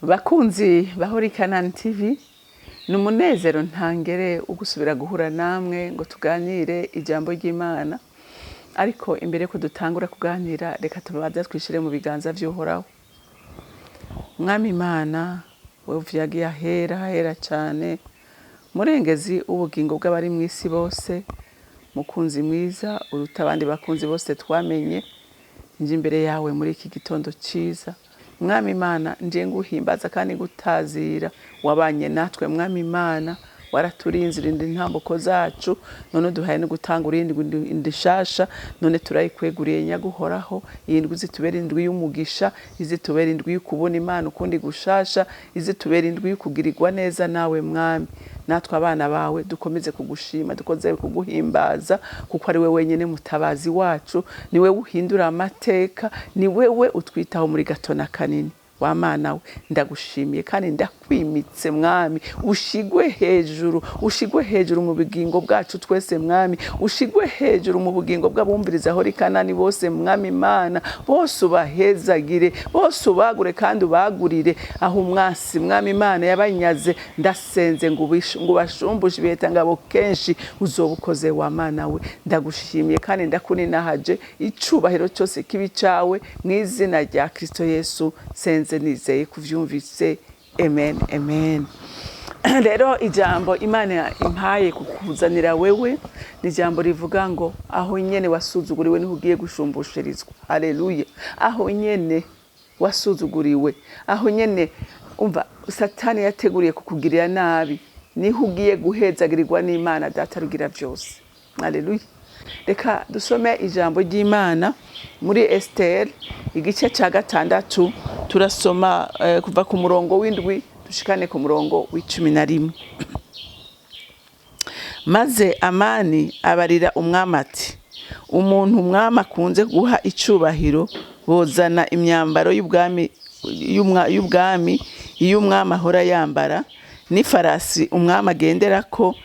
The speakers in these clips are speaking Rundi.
Bakunzi ba Holy Canaan TV, ni umunezero ntangere ugusubira guhura namwe ngo tuganire ijambo ry'Imana. Ariko imbere ko dutangura kuganira, reka tubanze twishire mu biganza vy'Uhoraho. Mwami Imana, wewe uvyagiye ahera hahera cane, murengezi w'ubugingo bw'abari mw'isi bose, mukunzi mwiza uruta abandi bakunzi bose twamenye, nje imbere yawe muri iki gitondo ciza. Mwami Imana, nje nguhimbaza kandi ngutazira, wabanye natwe Mwami Imana, waraturinze urinda intambuko zacu, none uduhaye no gutanga urindi indi nshasha, none turayikweguriye nyaguhoraho. Iyi ndwi izitubera indwi y'umugisha, izitubera indwi y'ukubona Imana ukundi gushasha, izitubera indwi y'ukugirirwa neza nawe Mwami. Natwe abana bawe dukomeze kugushima, dukomeze kuguhimbaza, kuko ari we wenyine mutabazi wacu, ni wewe uhindura amateka, ni wewe utwitaho muri gato na kanini. Wa Mana we, ndagushimiye kandi ndakwimitse Mwami, ushigwe hejuru, ushigwe hejuru mu bugingo bwacu twese Mwami, ushigwe hejuru mu bugingo bw'abumviriza Holy Canaan bose Mwami Imana, bose ubahezagire, bose ubagure kandi ubagurire aho umwasi Mwami Imana yabanyaze. Ndasenze ngo ubashumbushe ibiheta ngabo kenshi uzoba ukoze wa Mana we. Ndagushimiye kandi ndakuninahaje, icubahiro cyose kibi cawe mu izina rya Kristo Yesu senze nizeye kuvyumvise, amen, amen. Rero ijambo Imana impaye kukuzanira wewe ni ijambo rivuga ngo aho nyene wasuzuguriwe niho ugiye gushumbushirizwa. Haleluya! Aho nyene wasuzuguriwe, aho nyene umva Satani yateguriye kukugirira nabi, niho ugiye guhezagirirwa n'Imana Data rugira vyose. Haleluya! Reka dusome ijambo ry'Imana muri Esther igice ca 6, turasoma kuva ku murongo w'7 dushikane ku murongo w'11. Maze Amani abarira umwami ati: umuntu umwami akunze guha icubahiro bozana imyambaro y'ubwami iyo umwami ahora yambara, n'ifarasi umwami agenderako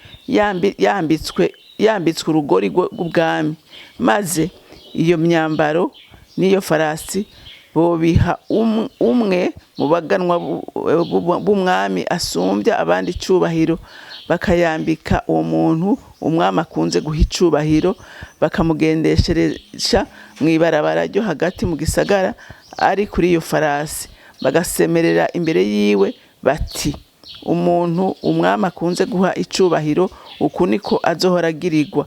yambitswe urugori rw'ubwami, maze iyo myambaro n'iyo farasi bobiha umwe mu baganwa b'umwami asumbya abandi icubahiro, bakayambika uwo muntu umwami akunze guha icubahiro, bakamugendesheresha mw'ibarabara ryo hagati mu gisagara ari kuri iyo farasi, bagasemerera imbere yiwe bati: umuntu umwami akunze guha icubahiro uku niko azohora agirirwa.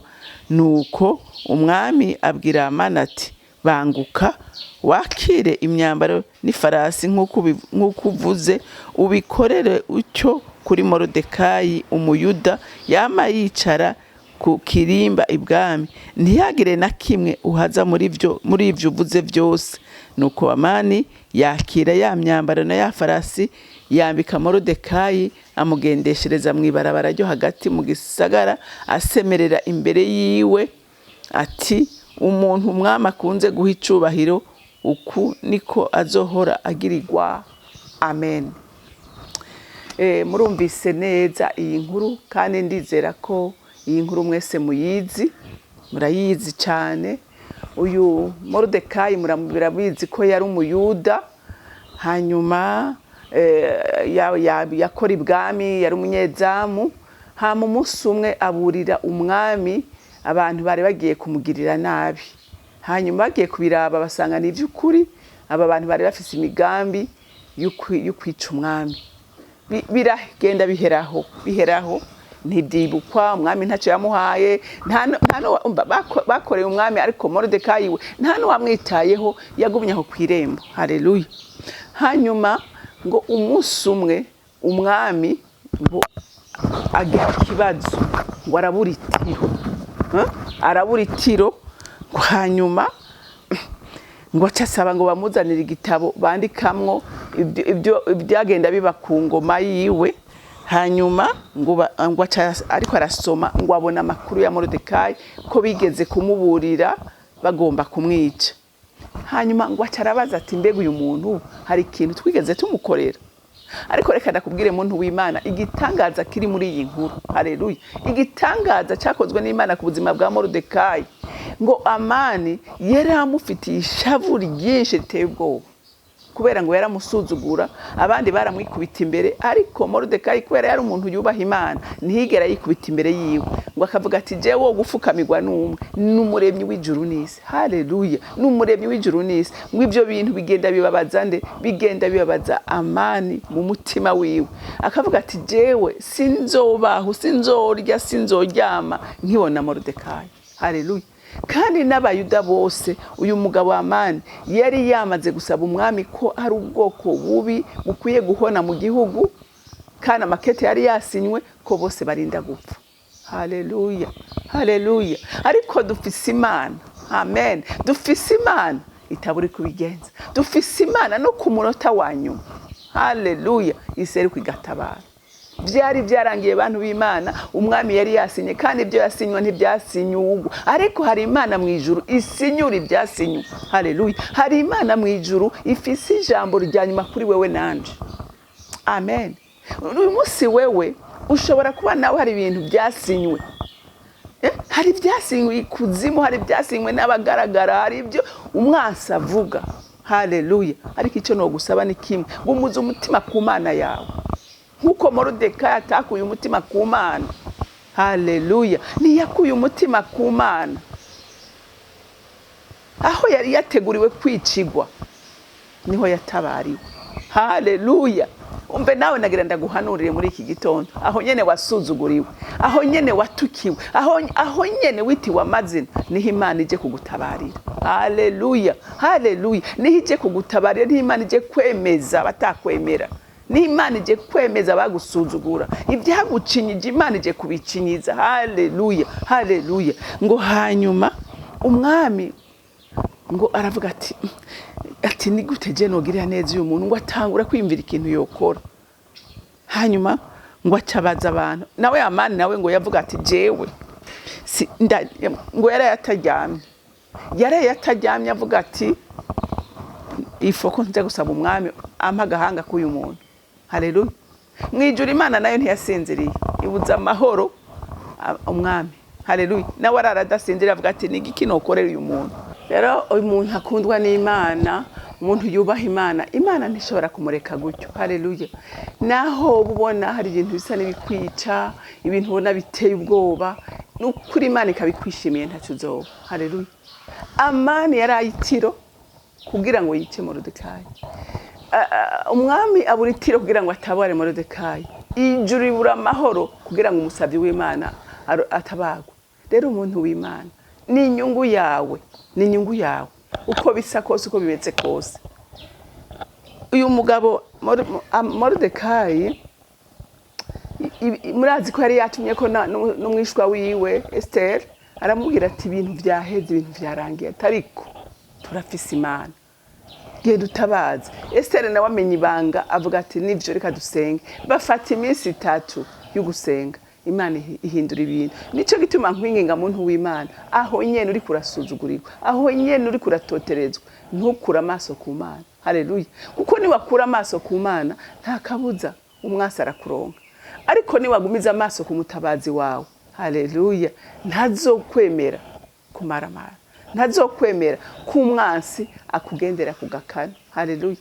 Nuko umwami abwira Hamani ati: banguka wakire imyambaro n'ifarasi nk'uko uvuze, ubikorere utyo kuri Moridekayi umuyuda yama yicara ku kirimba ibwami, ntihagire na kimwe uhaza muri ivyo uvuze vyose. Nuko Hamani yakira ya myambaro na ya farasi, yambika Moridekayi, amugendeshereza mw'ibarabara ryo hagati mu gisagara, asemerera imbere yiwe ati: umuntu umwami akunze guha icubahiro uku niko azohora agirirwa. Amen. Murumvise neza iyi nkuru, kandi ndizera ko iyi nkuru mwese muyizi, murayizi cyane. Uyu Moridekayi murabizi ko yari umuyuda, hanyuma yakora ibwami, yari umunyezamu. Hama umunsi umwe aburira umwami abantu bari bagiye kumugirira nabi, hanyuma bagiye kubiraba basanga ni ivy'ukuri, aba bantu bari bafise imigambi y'ukwica umwami. Biragenda biheraho, biheraho, ntibyibukwa. Umwami ntacyo yamuhaye, bakoreye umwami, ariko Moridekayi we nta n'uwamwitayeho, yagumye aho kw'irembo. Haleluya! Hanyuma ngo umunsi umwe umwami ngo agira ikibazo, ngo arabura itiro, arabura itiro. Hanyuma ngo aca asaba ngo bamuzanire igitabo bandikamwo ibyo ibyagenda biba ku ngoma yiwe. Hanyuma ngo aca ariko arasoma, ngo abona amakuru ya Moridekayi ko bigeze kumuburira bagomba kumwica. Hanyuma ngo aca arabaza ati: mbega uyu muntu hari ikintu twigeze tumukorera? Ariko reka ndakubwire muntu w'Imana igitangaza kiri muri iyi nkuru. Haleluya! Igitangaza cyakozwe n'Imana ku buzima bwa Moridekayi, ngo Amani yari amufitiye ishavu ryinshi riteye ubwoba. Kubera ngo yaramusuzugura, abandi baramwikubita imbere, ariko Moridekayi, kubera yari umuntu yubaha Imana, ntiyigera yikubita imbere yiwe. Ngo akavuga ati: "Jewe wo gufukamirwa n'umwe, ni Umuremyi w'ijuru n'isi." Haleluya! Ni Umuremyi w'ijuru n'isi. Ngo ibyo bintu bigenda bibabaza nde? Bigenda bibabaza Amani mu mutima wiwe, akavuga ati: "Jewe sinzobaho, sinzorya, sinzoryama nkibona Moridekayi." Haleluya! Kandi n'Abayuda bose, uyu mugabo Amani yari yamaze gusaba umwami ko hari ubwoko bubi bukwiye guhona mu gihugu, kandi amakete yari yasinywe ko bose barinda gupfa. Haleluya, haleluya! Ariko dufise Imana, amen. Dufise Imana itaburi kubigenza. Dufise Imana no ku munota wa nyuma, haleluya, iseruka igatabara. Byari byarangiye, bantu b'Imana. Umwami yari yasinye, kandi ibyo yasinywe ntibyasinyugwa, ariko hari Imana mu ijuru isinyura ibyasinywe. Haleluya! Hari Imana mu ijuru ifise ijambo rya nyuma kuri wewe nanje, amen. Uyu munsi wewe ushobora kuba nawe hari ibintu byasinywe. Hari ibyasinywe ikuzimu, hari ibyasinywe n'abagaragara, hari ibyo umwansi avuga. Haleluya! Ariko icyo nogusaba ni kimwe: gumuza umutima ku Mana yawe, nk'uko Moridekayi atakuye umutima ku Mana. Haleluya! Ntiyakuye umutima ku Mana aho yari yateguriwe kwicigwa, niho yatabariwe. Haleluya! Umve nawe, nagira ndaguhanurire muri iki gitondo: aho nyene wasuzuguriwe, aho nyene watukiwe, aho nyene witiwe amazina, niho Imana ije kugutabarira. Haleluya, haleluya! Niho ije kugutabarira, niho Imana ije kwemeza abatakwemera, niho Imana ije kwemeza abagusuzugura. Ibyagucinyije, Imana ije kubicinyiza. Haleluya, haleluya! Ngo hanyuma umwami ngo aravuga ati: "Ni gute je nogirira neza uyu muntu?" Ngo atangura kwiyumvira ikintu yokora. Hanyuma ngo acabaza abantu. Nawe Amani nawe ngo yavuga ati: "Jewe si, ngo yaraye ataryamye, yaraye ataryamye, avuga ati: 'Ifoko nza gusaba umwami ampa agahanga k'uyu muntu.'" Haleluya! Mu ijuru Imana nayo ntiyasinziriye, ibuza amahoro umwami. Haleluya! Nawe arara adasinziriye, avuga ati: "Ni igiki nokorera uyu muntu?" Rero uyu muntu akundwa n'Imana, umuntu yubaha Imana, Imana ntishobora kumureka gutyo. Haleluya! Naho uba ubona hari ibintu bisa n'ibikwica, ibintu ubona biteye ubwoba, ni ukuri Imana ikabikwishimiye, ntacyo uzoba. Haleluya! Amani yari ayitiro kugira ngo yice Moridekayi. Umwami abura itiro kugira ngo atabare Moridekayi. Ijuru ribura amahoro kugira ngo umusabyi w'Imana atabagwe. Rero umuntu w'Imana, ni inyungu yawe, ni inyungu yawe, uko bisa kose, uko bimeze kose. Uyu mugabo Moridekayi, murazi ko yari yatumye ko n'umwishwa wiwe Esther, aramubwira ati: "Ibintu vyaheze, ibintu vyarangiye, ariko turafise Imana, genda utabaza." Esther nawe amenya ibanga, avuga ati: "Nivyo, reka dusenge." Bafata iminsi 3 yo gusenga, Imana ihindura ibintu. Nico gituma nkwinginga, muntu w'Imana, aho nyene uri kurasuzugurirwa, aho nyene uri kuratoterezwa, ntukure amaso ku Mana. Haleluya! Kuko niwakura amaso ku Mana, nta kabuza umwasi arakuronka, ariko niwagumiza amaso ku mutabazi wawe, haleluya, ntazokwemera kumaramara, ntazokwemera ko umwansi akugendera ku gakanu. Haleluya!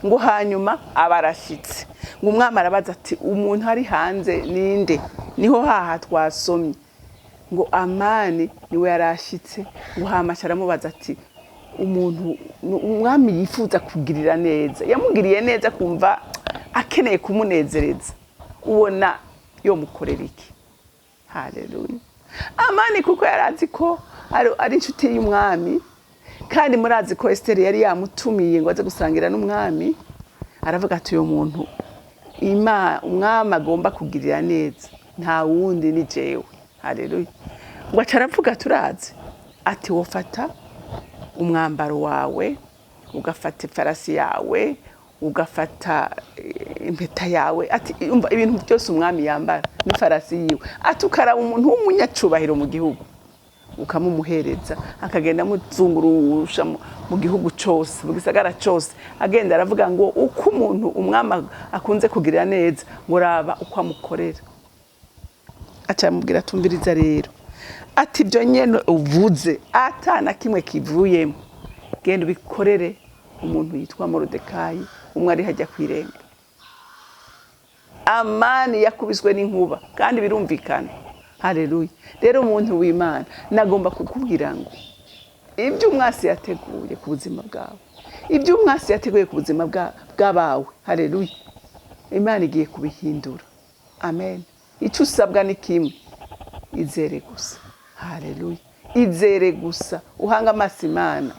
Ngo hanyuma aba arashyitse, ngo umwami arabaza ati: "Umuntu ari hanze ninde?" Niho haha twasomye ngo Amani niwe yari ashyitse. Ngo hamasha aramubaza ati: "Umuntu umwami yifuza kugirira neza, yamugiriye neza, kumva akeneye kumunezereza, ubona yomukorera iki?" Haleluya! Amani kuko yari azi ko ari inshuti y'umwami, kandi murazi ko Esiteri yari yamutumiye ngo aze gusangira n'umwami, aravuga ati: "Uyu muntu umwami agomba kugirira neza nta wundi, ni jewe." Haleluya! Ngo aca aravuga, turazi, ati: "Wofata umwambaro wawe, ugafata ifarasi yawe, ugafata impeta yawe," ati: "Umva, ibintu byose umwami yambara n'ifarasi yiwe," ati: "ukaraba umuntu w'umunyacubahiro mu gihugu, ukamumuhereza, akagenda amuzungurusha mu gihugu cyose, mu gisagara cyose, agenda aravuga ngo uko umuntu umwami akunze kugirira neza, ngo raba uko amukorera." Aca amubwira: "Tumviriza rero," ati: "ibyo nyene uvuze ata na kimwe kivuyemo, genda ubikorere." Umuntu yitwa Morodekayi, umwe ari hajya ku irembo. Amani yakubiswe n'inkuba, kandi birumvikana. Haleluya! Rero umuntu w'Imana, nagomba kukubwira ngo ibyo umwasi yateguye ku buzima bwawe, ibyo umwasi yateguye ku buzima bw'abawe, haleluya, Imana igiye kubihindura. Amen. Icyo usabwa ni kimwe: izere gusa. Haleluya! Izere gusa, uhanga amaso Imana.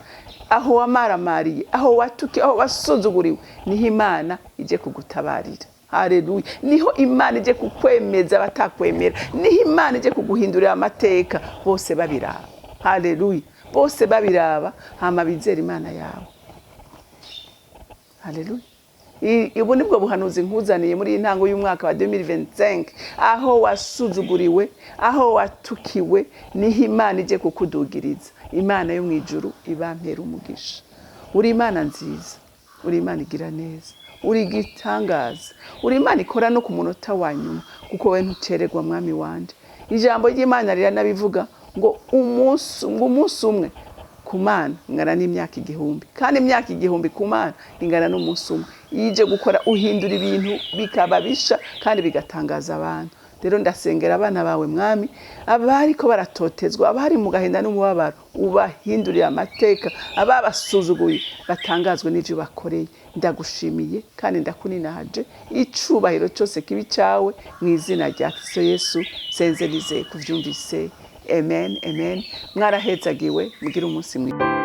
Aho wamaramariye, aho watuke, aho wasuzuguriwe, niho Imana ije kugutabarira. Haleluya! Niho Imana ije kukwemeza batakwemera, niho Imana ije kuguhindurira amateka bose babiraba. Haleluya! Bose babiraba, hama bizera Imana yawe. Haleluya! Ubu nibwo buhanuzi nkuzaniye muri iyi ntango y'umwaka wa 2025. Aho wasuzuguriwe, aho watukiwe, niho Imana ije kukudugiriza. Imana yo mu ijuru ibampera umugisha. Uri Imana nziza, uri Imana igira neza, uri igitangaza, uri Imana ikora no ku munota wa nyuma, kuko we ntucererwa, Mwami wanje. Ijambo ry'Imana riranabivuga ngo umunsi umwe ku Mana ingana n'imyaka 1000, kandi imyaka 1000 ku Mana ingana n'umunsi umwe. Iyo ije gukora, uhindura ibintu bikaba bisha kandi bigatangaza abantu. Rero ndasengera abana bawe, Mwami, abariko baratotezwa, abari mu gahinda n'umubabaro, ubahindurire amateka. Ababasuzuguye batangazwe n'ivyo bakoreye. Ndagushimiye kandi ndakuninahaje. Icubahiro cyose kibi cyawe, mu izina rya Kristo Yesu senze nizeye kuvyumvise. Amen, amen. Mwarahezagiwe, mugire umunsi mwiza.